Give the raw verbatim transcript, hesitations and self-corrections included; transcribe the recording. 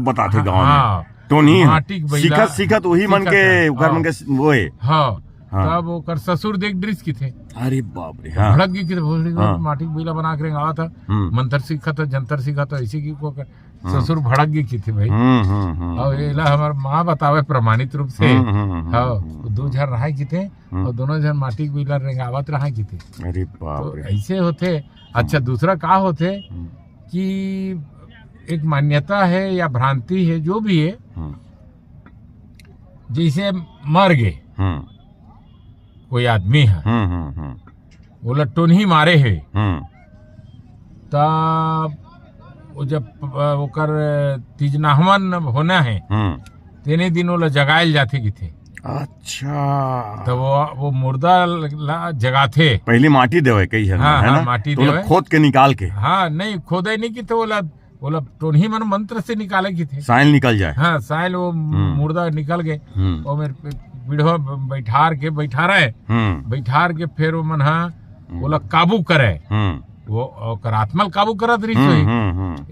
बताथे गाँव में। टोनही ह। माटी के बइला। सीखत, सीखत वही मन के, ओकर मन के स-, ओए। हाँ। हाँ। तब ओकर ससुर देख डरिस किथे। अरे बाप रे, हाँ। भड़क गे किथे, बोल रही, हाँ। माटी के बइला बना के रेंगावत हे, हम्म। मंतर सीखत हे, जंतर सीखत हे, ऐसे की को कर-, हाँ। ससुर भड़क गे किथे भाई। हम्म, हम्म, हम्म, और हम्म। एला हमर माँ बतावे प्रमाणित रूप से। हम्म, हम्म, हम्म, हाँ, हम्म, वो दो झन रहाय किथे, हम्म। और दोनों झन माटी के बइला रेंगावत रहाय किथे। अरे बाप तो रे। ऐसे होथे। अच्छा, हम्म। दूसरा का होथे हम्म। कि एक मान्यता हे या भ्रांति हे, जो भी हे, हम्म। जैसे मर गे हम्म। कोई आदमी हे, हम्म, हम्म, हम्म। ओला टोनही मारे हे, हम्म। तब वो जब, अ, ओकर तीजनाहवन होना हे, हम्म। तेने दिन ओला जगायल जाथे किथे। अच्छा। तो वो, वो मुर्दा ला जगाथे। पहली माटी देवे कई झन, हाँ, है हाँ, ना? माटी तो ओला देवे। खोद के निकाल के। हाँ, नहीं, खोदे नहीं किथे, ओला ओला टोनही मन मंत्र से निकाले किथे। सायल निकल जाए। हाँ, सायल वो हम्म। मुर्दा निकल गे। हम्म। वो मेरे पीढ़वा ब-, बैठार के, बैठारे। हम्म। बैठार के फेर वो मन हा हम्म। ओला काबू करे। हम्म। वो ओकर आत्मा ल काबू करत रहिस हम्म, होही। हम्म, हम्म।